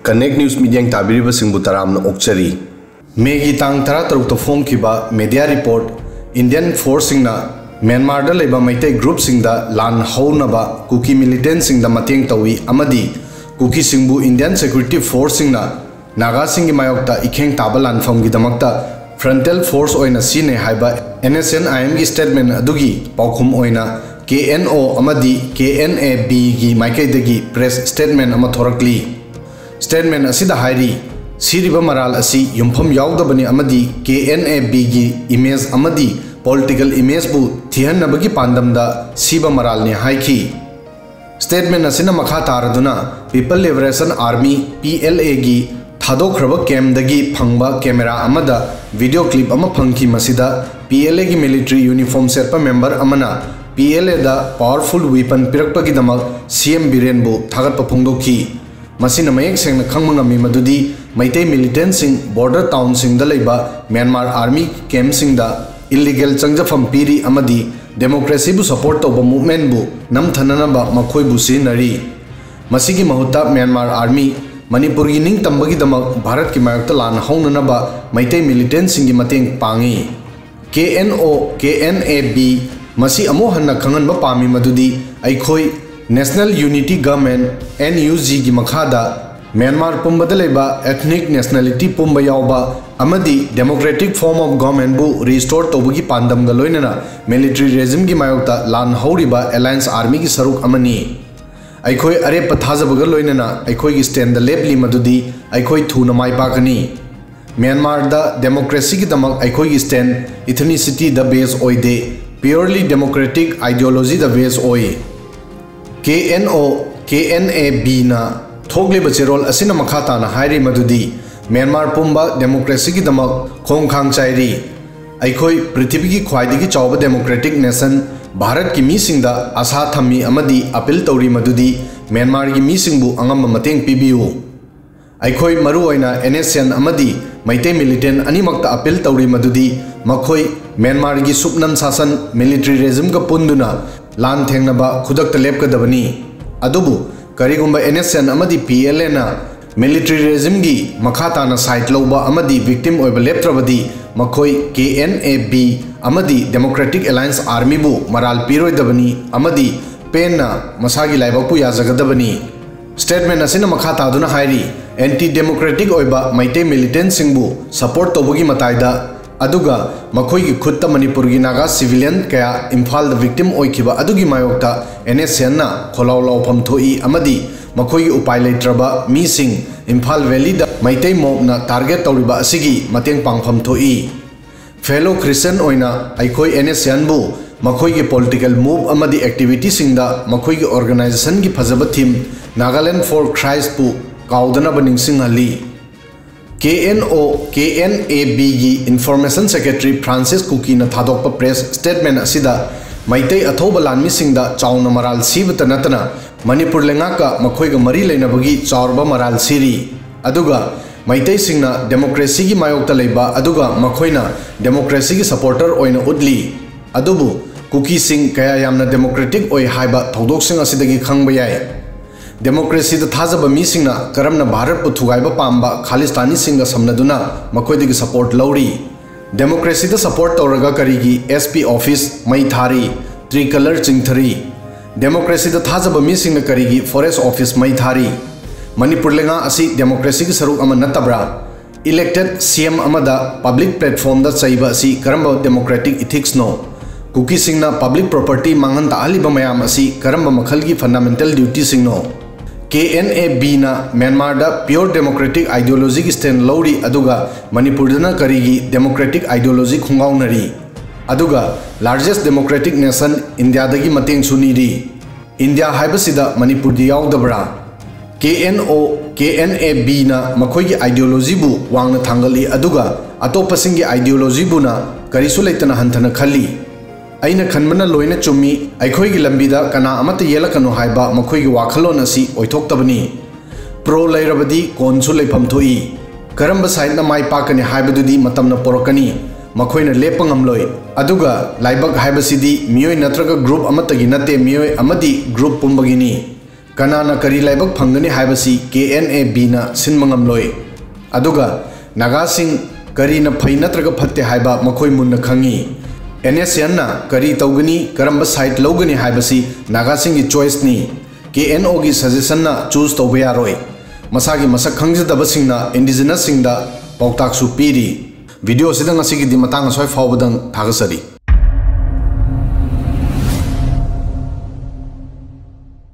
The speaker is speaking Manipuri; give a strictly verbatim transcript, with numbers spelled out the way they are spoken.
Connect News ꯃꯤꯠꯌꯦꯡ ꯇꯥꯕꯤꯔꯤꯕꯁꯤꯡꯕꯨ ꯇꯔꯥꯝꯅ ꯑꯣꯛꯆꯔꯤ꯫ ꯃꯦꯒꯤ ꯇꯥꯡ ꯇꯔꯥꯇꯔꯨꯛꯇ ꯐꯣꯡꯈꯤꯕ media report, Indian forceꯁꯤꯡꯅ ꯃ꯭ꯌꯥꯟꯃꯥꯔꯗ ꯂꯩꯕ ꯃꯩꯇꯩ groupꯁꯤꯡꯗ ꯂꯥꯟ ꯍꯧꯅꯕ ꯀꯨꯀꯤ militantꯁꯤꯡꯗ ꯃꯇꯦꯡ ꯇꯧꯏ ꯑꯃꯗꯤ ꯀꯨꯀꯤꯁꯤꯡꯕꯨ Indian security forceꯁꯤꯡꯅ ꯅꯥꯒꯥꯁꯤꯡꯒꯤ ꯃꯥꯌꯣꯛꯇ ꯏꯈꯦꯡ ꯇꯥꯕ ꯂꯥꯟꯐꯝꯒꯤꯗꯃꯛꯇ frontal force ꯑꯣꯏꯅ ꯁꯤꯖꯤꯟꯅꯩ ꯍꯥꯏꯕ NSCN-IMꯒꯤ statement ꯑꯗꯨꯒꯤ ꯄꯥꯎꯈꯨꯝ ꯑꯣꯏꯅ KNO ꯑꯃꯗꯤ KNABꯒꯤ ꯃꯥꯏꯀꯩꯗꯒꯤ press statement ꯑꯃ ꯊꯣꯔꯛꯂꯤ꯫ Statement ꯑꯁꯤꯗ ꯍꯥꯏꯔꯤ, ꯁꯤꯔꯤꯕ ꯃꯔꯥꯜ ꯑꯁꯤ ꯌꯨꯝꯐꯝ ꯌꯥꯎꯗꯕꯅꯤ ꯑꯃꯗꯤ KNABꯒꯤ image ꯑꯃꯗꯤ political imageꯕꯨ ꯊꯤꯍꯟꯅꯕꯒꯤ ꯄꯥꯟꯗꯝꯗ ꯁꯤꯕ ꯃꯔꯥꯜꯅꯤ ꯍꯥꯏꯈꯤ꯫ Statement ꯑꯁꯤꯅ ꯃꯈꯥ ꯇꯥꯔꯗꯨꯅ People Liberation Army, PLAꯒꯤ ꯊꯥꯗꯣꯛꯈ꯭ꯔꯕ campꯗꯒꯤ ꯐꯪꯕ camera ꯑꯃꯗ video clip ꯑꯃ ꯐꯪꯈꯤ꯫ ꯃꯁꯤꯗ PLAꯒꯤ military uniform ꯁꯦꯠꯄ member ꯑꯃꯅ PLAꯗ powerful weapon ꯄꯤꯔꯛꯄꯒꯤꯗꯃꯛ CM ꯕꯤꯔꯦꯟꯕꯨ ꯊꯥꯒꯠꯄ ꯐꯣꯡꯗꯣꯛꯈꯤ꯫ ꯃꯁꯤꯅ ꯃꯌꯦꯛ ꯁꯦꯡꯅ ꯈꯪꯕ ꯉꯝꯃꯤ ꯃꯗꯨꯗꯤ ꯃꯩꯇꯩ militantꯁꯤꯡ border townꯁꯤꯡꯗ ꯂꯩꯕ ꯃ꯭ꯌꯥꯟꯃꯥꯔ army campꯁꯤꯡꯗ illegal ꯆꯪꯖꯐꯝ ꯄꯤꯔꯤ ꯑꯃꯗꯤ democracyꯕꯨ support ꯇꯧꯕ movementꯕꯨ ꯅꯝꯊꯅꯅꯕ ꯃꯈꯣꯏꯕꯨ ꯁꯤꯖꯤꯟꯅꯔꯤ꯫ ꯃꯁꯤꯒꯤ ꯃꯍꯨꯠꯇ ꯃ꯭ꯌꯥꯟꯃꯥꯔ army ꯃꯅꯤꯄꯨꯔꯒꯤ ꯅꯤꯡꯇꯝꯕꯒꯤꯗꯃꯛ ꯚꯥꯔꯠꯀꯤ ꯃꯥꯌꯣꯛꯇ ꯂꯥꯟ ꯍꯧꯅꯅꯕ ꯃꯩꯇꯩ militantꯁꯤꯡꯒꯤ ꯃꯇꯦꯡ ꯄꯥꯡꯏ꯫ KNO, KNAB ꯃꯁꯤ ꯑꯃꯨꯛ ꯍꯟꯅ ꯈꯪꯍꯟꯕ ꯄꯥꯝꯃꯤ ꯃꯗꯨꯗꯤ ꯑꯩꯈꯣꯏ National Unity Government, NUGꯒꯤ ꯃꯈꯥꯗ ꯃ꯭ꯌꯥꯟꯃꯥꯔ ꯄꯨꯝꯕꯗ ꯂꯩꯕ ethnic nationality ꯄꯨꯝꯕ ꯌꯥꯎꯕ ꯑꯃꯗꯤ democratic form of governmentꯕꯨ restore ꯇꯧꯕꯒꯤ ꯄꯥꯟꯗꯝꯒ ꯂꯣꯏꯅꯅ military regimeꯒꯤ ꯃꯥꯌꯣꯛꯇ ꯂꯥꯟ ꯍꯧꯔꯤꯕ alliance armyꯒꯤ ꯁꯔꯨꯛ ꯑꯃꯅꯤ꯫ ꯑꯩꯈꯣꯏ ꯑꯔꯦꯞꯄ ꯊꯥꯖꯕꯒ ꯂꯣꯏꯅꯅ ꯑꯩꯈꯣꯏꯒꯤ standꯗ ꯂꯦꯞꯂꯤ ꯃꯗꯨꯗꯤ ꯑꯩꯈꯣꯏ ꯊꯨꯅ ꯃꯥꯏ ꯄꯥꯛꯀꯅꯤ꯫ ꯃ꯭ꯌꯥꯟꯃꯥꯔꯗ democracyꯒꯤꯗꯃꯛ ꯑꯩꯈꯣꯏꯒꯤ stand ethnicityꯗ base ꯑꯣꯏꯗꯦ, purely democratic ideologyꯗ base ꯑꯣꯏ꯫ KNO, KNABꯅ ꯊꯣꯛꯂꯤꯕ ꯆꯦꯔꯣꯜ ꯑꯁꯤꯅ ꯃꯈꯥ ꯇꯥꯅ ꯍꯥꯏꯔꯤ ꯃꯗꯨꯗꯤ ꯃ꯭ꯌꯥꯟꯃꯥꯔ ꯄꯨꯝꯕ democracyꯒꯤꯗꯃꯛ ꯈꯣꯡꯈꯥꯡ ꯆꯥꯏꯔꯤ꯫ ꯑꯩꯈꯣꯏ ꯄ꯭ꯔꯤꯊꯤꯕꯤꯒꯤ ꯈ꯭ꯋꯥꯏꯗꯒꯤ ꯆꯥꯎꯕ democratic nation ꯚꯥꯔꯠꯀꯤ ꯃꯤꯁꯤꯡꯗ ꯑꯥꯁꯥ ꯊꯝꯃꯤ ꯑꯃꯗꯤ appeal ꯇꯧꯔꯤ ꯃꯗꯨꯗꯤ ꯃ꯭ꯌꯥꯟꯃꯥꯔꯒꯤ ꯃꯤꯁꯤꯡꯕꯨ ꯑꯉꯝꯕ ꯃꯇꯦꯡ ꯄꯤꯕꯤꯌꯨ꯫ ꯑꯩꯈꯣꯏ ꯃꯔꯨꯑꯣꯏꯅ NSCN ꯑꯃꯗꯤ ꯃꯩꯇꯩ militant ꯑꯅꯤꯃꯛꯇ appeal ꯇꯧꯔꯤ ꯃꯗꯨꯗꯤ ꯃꯈꯣꯏ ꯃ꯭ꯌꯥꯟꯃꯥꯔꯒꯤ ꯁꯨꯞꯅꯝ ꯁꯥꯁꯟ military regimeꯒ ꯄꯨꯟꯗꯨꯅ ꯂꯥꯟ ꯊꯦꯡꯅꯕ ꯈꯨꯗꯛꯇ ꯂꯦꯞꯀꯗꯕꯅꯤ꯫ ꯑꯗꯨꯕꯨ ꯀꯔꯤꯒꯨꯝꯕ NSCN ꯑꯃꯗꯤ PLAꯅ ꯃꯤꯂꯤꯇꯔꯤ ꯔꯦꯖꯤꯝꯒꯤ ꯃꯈꯥ ꯇꯥꯅ ꯁꯥꯏꯠ ꯂꯧꯕ ꯑꯃꯗꯤ ꯚꯤꯛꯇꯤꯝ ꯑꯣꯏꯕ ꯂꯦꯞꯇ꯭ꯔꯕꯗꯤ ꯃꯈꯣꯏ ꯀꯦ ꯑꯦꯟ ꯑꯦ ꯕꯤ ꯑꯃꯗꯤ ꯗꯦꯃꯣꯀ꯭ꯔꯦꯇꯤꯛ ꯑꯦꯂꯥꯌꯟꯁ ꯑꯥꯔꯃꯤꯕꯨ ꯃꯔꯥꯜ ꯄꯤꯔꯣꯏꯗꯕꯅꯤ ꯑꯃꯗꯤ ꯄꯦꯟꯅ ꯃꯁꯥꯒꯤ ꯂꯥꯏꯕꯛꯄꯨ ꯌꯥꯖꯒꯗꯕꯅꯤ꯫ ꯁ꯭ꯇꯦꯠꯃꯦꯟ ꯑꯁꯤꯅ ꯃꯈꯥ ꯇꯥꯗꯨꯅ ꯍꯥꯏꯔꯤ, ꯑꯦꯟꯇꯤ ꯗꯦꯃꯣꯀ꯭ꯔꯦꯇꯤꯛ ꯑꯣꯏꯕ ꯃꯩꯇꯩ ꯃꯤꯂꯤꯇꯦꯟꯠꯁꯤꯡꯕꯨ ꯁꯄꯣꯔꯠ ꯇꯧꯕꯒꯤ ꯃꯇꯥꯏꯗ ꯑꯗꯨꯒ ꯃꯈꯣꯏꯒꯤ ꯈꯨꯠꯇ ꯃꯅꯤꯄꯨꯔꯒꯤ ꯅꯥꯒꯥ ꯁꯤꯚꯤꯂꯤꯌꯟ ꯀꯌꯥ ꯏꯝꯐꯥꯜꯗ ꯚꯤꯛꯇꯤꯝ ꯑꯣꯏꯈꯤꯕ ꯑꯗꯨꯒꯤ ꯃꯥꯌꯣꯛꯇ ꯑꯦꯟ ꯑꯦꯁ ꯑꯦꯟꯅ ꯈꯣꯜꯂꯥꯎ ꯂꯥꯎꯐꯝ ꯊꯣꯛꯏ ꯑꯃꯗꯤ ꯃꯈꯣꯏꯒꯤ ꯎꯄꯥꯏ ꯂꯩꯇ꯭ꯔꯕ ꯃꯤꯁꯤꯡ ꯏꯝꯐꯥꯜ ꯚꯦꯂꯤꯗ ꯃꯩꯇꯩ ꯃꯣꯕꯅ ꯇꯥꯔꯒꯦꯠ ꯇꯧꯔꯤꯕ ꯑꯁꯤꯒꯤ ꯃꯇꯦꯡ ꯄꯥꯡꯐꯝ ꯊꯣꯛꯏ꯫ ꯐꯦꯂꯣ ꯈ꯭ꯔꯤꯁꯇꯤꯌꯟ ꯑꯣꯏꯅ ꯑꯩꯈꯣꯏ ꯑꯦꯟ ꯑꯦꯁ ꯑꯦꯟꯕꯨ ꯃꯈꯣꯏꯒꯤ ꯄꯣꯂꯤꯇꯤꯀꯦꯜ ꯃꯨꯚ ꯑꯃꯗꯤ ꯑꯦꯛꯇꯤꯚꯤꯇꯤꯁꯤꯡꯗ ꯃꯈꯣꯏꯒꯤ ꯑꯣꯔꯒꯅꯥꯏꯖꯦꯁꯟꯒꯤ ꯐꯖꯕ ꯊꯤꯝ Nagaland for Christꯄꯨ ꯀꯥꯎꯗꯅꯕ ꯅꯤꯡꯁꯤꯡꯍꯜꯂꯤ꯫ K N O K N A ꯕꯤꯒꯤ ꯏꯟꯐꯣꯔꯃꯦꯁꯟ ꯁꯦꯀ꯭ꯔꯦꯇꯔꯤ ꯐ꯭ꯔꯥꯟꯁꯤꯁ ꯀꯨꯀꯤꯅ ꯊꯥꯗꯣꯛꯄ ꯄ꯭ꯔꯦꯁ ꯁ꯭ꯇꯦꯠꯃꯦꯟ ꯑꯁꯤꯗ ꯃꯩꯇꯩ ꯑꯊꯧꯕ ꯂꯥꯟꯃꯤꯁꯤꯡꯗ ꯆꯥꯎꯅ ꯃꯔꯥꯜ ꯁꯤꯕꯇ ꯅꯠꯇꯅ ꯃꯅꯤꯄꯨꯔ ꯂꯩꯉꯥꯛꯀ ꯃꯈꯣꯏꯒ ꯃꯔꯤ ꯂꯩꯅꯕꯒꯤ ꯆꯥꯎꯔꯕ ꯃꯔꯥꯜ ꯁꯤꯔꯤ꯫ ꯑꯗꯨꯒ ꯃꯩꯇꯩꯁꯤꯡꯅ ꯗꯦꯃꯣꯀ꯭ꯔꯦꯁꯤꯒꯤ ꯃꯥꯌꯣꯛꯇ ꯂꯩꯕ ꯑꯗꯨꯒ ꯃꯈꯣꯏꯅ ꯗꯦꯃꯣꯀ꯭ꯔꯦꯁꯤꯒꯤ ꯁꯄꯣꯔꯇꯔ ꯑꯣꯏꯅ ꯎꯠꯂꯤ꯫ ꯑꯗꯨꯕꯨ ꯀꯨꯀꯤꯁꯤꯡ ꯀꯌꯥ ꯌꯥꯝꯅ ꯗꯦꯃꯣꯀ꯭ꯔꯦꯇꯤꯛ ꯑꯣꯏ ꯍꯥꯏꯕ ꯊꯧꯗꯣꯛꯁꯤꯡ ꯑꯁꯤꯗꯒꯤ ꯈꯪꯕ ꯌꯥꯏ꯫ ꯗꯦꯃꯣꯀ꯭ꯔꯦꯁꯤꯗ ꯊꯥꯖꯕ ꯃꯤꯁꯤꯡꯅ ꯀꯔꯝꯅ ꯚꯥꯔꯠꯄꯨ ꯊꯨꯒꯥꯏꯕ ꯄꯥꯝꯕ ꯈꯥꯂꯤꯁꯇꯥꯅꯤꯁꯤꯡꯒ ꯁꯝꯅꯗꯨꯅ ꯃꯈꯣꯏꯗꯒꯤ ꯁꯄꯣꯔꯠ ꯂꯧꯔꯤ? ꯗꯦꯃꯣꯀ꯭ꯔꯦꯁꯤꯗ ꯁꯄꯣꯔꯠ ꯇꯧꯔꯒ ꯀꯔꯤꯒꯤ ꯑꯦꯁ ꯄꯤ ꯑꯣꯐꯤꯁ ꯃꯩ ꯊꯥꯔꯤ, ꯇ꯭ꯔꯤ ꯀꯂꯔ ꯆꯤꯡꯊꯔꯤ? ꯗꯦꯃꯣꯀ꯭ꯔꯦꯁꯤꯗ ꯊꯥꯖꯕ ꯃꯤꯁꯤꯡꯅ ꯀꯔꯤꯒꯤ ꯐꯣꯔꯦꯁ ꯑꯣꯐꯤꯁ ꯃꯩ ꯊꯥꯔꯤ? ꯃꯅꯤꯄꯨꯔ ꯂꯩꯉꯥꯛ ꯑꯁꯤ ꯗꯦꯃꯣꯀ꯭ꯔꯦꯁꯤꯒꯤ ꯁꯔꯨꯛ ꯑꯃ ꯅꯠꯇꯕ꯭ꯔꯥ? ꯏꯂꯦꯛꯇꯦꯗ ꯁꯤ ꯑꯦꯝ ꯑꯃꯗ ꯄꯕ꯭ꯂꯤꯛ ꯄ꯭ꯂꯦꯠꯐꯣꯔꯝꯗ ꯆꯩꯕ ꯑꯁꯤ ꯀꯔꯝꯕ ꯗꯦꯃꯣꯀ꯭ꯔꯦꯇꯤꯛ ꯏꯊꯤꯛꯁꯅꯣ? ꯀꯨꯀꯤꯁꯤꯡꯅ ꯄꯕ꯭ꯂꯤꯛ ꯄ꯭ꯔꯣꯄꯔꯇꯤ ꯃꯥꯡꯍꯟ ꯇꯥꯛꯍꯜꯂꯤꯕ ꯃꯌꯥꯝ ꯑꯁꯤ ꯀꯔꯝꯕ ꯃꯈꯜꯒꯤ ꯐꯟꯗꯥꯃꯦꯟꯇꯦꯜ ꯗ꯭ꯌꯨꯇꯤꯁꯤꯡꯅꯣ? ꯀꯦ ꯑꯦꯟ ꯑꯦ ꯕꯤꯅ ꯃ꯭ꯌꯥꯟꯃꯥꯔꯗ ꯄ꯭ꯌꯣꯔ ꯗꯦꯃꯣꯀ꯭ꯔꯦꯇꯤꯛ ꯑꯥꯏꯗꯤꯌꯣꯂꯣꯖꯤꯒꯤ ꯁ꯭ꯇꯦꯟ ꯂꯧꯔꯤ, ꯑꯗꯨꯒ ꯃꯅꯤꯄꯨꯔꯗꯅ ꯀꯔꯤꯒꯤ ꯗꯦꯃꯣꯀ꯭ꯔꯦꯇꯤꯛ ꯑꯥꯏꯗꯤꯌꯣꯂꯣꯖꯤ ꯈꯣꯡꯒꯥꯎꯅꯔꯤ? ꯑꯗꯨꯒ ꯂꯥꯔꯖꯦꯁ ꯗꯦꯃꯣꯀ꯭ꯔꯦꯇꯤꯛ ꯅꯦꯁꯟ ꯏꯟꯗꯤꯌꯥꯗꯒꯤ ꯃꯇꯦꯡꯁꯨ ꯅꯤꯔꯤ꯫ ꯏꯟꯗꯤꯌꯥ ꯍꯥꯏꯕꯁꯤꯗ ꯃꯅꯤꯄꯨꯔꯗꯤ ꯌꯥꯎꯗꯕ꯭ꯔꯥ? ꯀꯦ N O K N A ꯕꯤꯅ ꯃꯈꯣꯏꯒꯤ ꯑꯥꯏꯗꯤꯌꯣꯂꯣꯖꯤꯕꯨ ꯋꯥꯡꯅ ꯊꯥꯡꯒꯠꯂꯤ, ꯑꯗꯨꯒ ꯑꯇꯣꯞꯄꯁꯤꯡꯒꯤ ꯑꯥꯏꯗꯤꯌꯣꯂꯣꯖꯤꯕꯨꯅ ꯀꯔꯤꯁꯨ ꯂꯩꯇꯅ ꯍꯟꯊꯅ ꯈꯜꯂꯤ꯫ ꯑꯩꯅ ꯈꯟꯕꯅ ꯂꯣꯏꯅ ꯆꯨꯝꯃꯤ꯫ ꯑꯩꯈꯣꯏꯒꯤ ꯂꯝꯕꯤꯗ ꯀꯅꯥ ꯑꯃꯠꯇ ꯌꯦꯜꯂꯛꯀꯅꯨ ꯍꯥꯏꯕ ꯃꯈꯣꯏꯒꯤ ꯋꯥꯈꯜꯂꯣꯟ ꯑꯁꯤ ꯑꯣꯏꯊꯣꯛꯇꯕꯅꯤ꯫ ꯄ꯭ꯔꯣ ꯂꯩꯔꯕꯗꯤ ꯀꯣꯟꯁꯨ ꯂꯩꯐꯝ ꯊꯣꯛꯏ꯫ ꯀꯔꯝꯕ ꯁꯥꯏꯠꯅ ꯃꯥꯏ ꯄꯥꯛꯀꯅꯤ ꯍꯥꯏꯕꯗꯨꯗꯤ ꯃꯇꯝꯅ ꯄꯣꯔꯛꯀꯅꯤ꯫ ꯃꯈꯣꯏꯅ ꯂꯦꯞꯄ ꯉꯝꯂꯣꯏ꯫ ꯑꯗꯨꯒ ꯂꯥꯏꯕꯛ ꯍꯥꯏꯕꯁꯤꯗꯤ ꯃꯤꯑꯣꯏ ꯅꯠꯇ꯭ꯔꯒ ꯒ꯭ꯔꯨꯞ ꯑꯃꯠꯇꯒꯤ ꯅꯠꯇꯦ, ꯃꯤꯑꯣꯏ ꯑꯃꯗꯤ ꯒ꯭ꯔꯨꯞ ꯄꯨꯝꯕꯒꯤꯅꯤ꯫ ꯀꯅꯥꯅ ꯀꯔꯤ ꯂꯥꯏꯕꯛ ꯐꯪꯒꯅꯤ ꯍꯥꯏꯕꯁꯤ ꯀꯦ ꯑꯦꯟ ꯑꯦ ꯕꯤꯅ ꯁꯤꯟꯕ ꯉꯝꯂꯣꯏ꯫ ꯑꯗꯨꯒ ꯅꯥꯒꯥꯁꯤꯡ ꯀꯔꯤꯅ ꯐꯩ ꯅꯠꯇ꯭ꯔꯒ ꯐꯠꯇꯦ ꯍꯥꯏꯕ ꯃꯈꯣꯏ ꯃꯨꯟꯅ ꯈꯪꯏ꯫ ꯑꯦꯟ ꯑꯦꯁ ꯑꯦꯟꯅ ꯀꯔꯤ ꯇꯧꯒꯅꯤ, ꯀꯔꯝꯕ ꯁꯥꯏꯠ ꯂꯧꯒꯅꯤ ꯍꯥꯏꯕꯁꯤ ꯅꯥꯒꯥꯁꯤꯡꯒꯤ ꯆꯣꯏꯁꯅꯤ꯫ ꯀꯦ ꯑꯦꯟ ꯑꯣꯒꯤ ꯁꯖꯦꯁꯟꯅ ꯆꯨꯁ ꯇꯧꯕ ꯌꯥꯔꯣꯏ꯫ ꯃꯁꯥꯒꯤ ꯃꯁꯛ ꯈꯪꯖꯗꯕꯁꯤꯡꯅ ꯏꯟꯗꯤꯖꯤꯅꯁꯁꯤꯡꯗ ꯄꯥꯎꯇꯥꯛꯁꯨ ꯄꯤꯔꯤ꯫ ꯚꯤꯗꯤꯑꯣꯁꯤꯗ ꯉꯁꯤꯒꯤꯗꯤ ꯃꯇꯥꯡ ꯑꯁ꯭ꯋꯥꯏ ꯐꯥꯎꯕꯗꯪ ꯊꯥꯒꯠꯆꯔꯤ꯫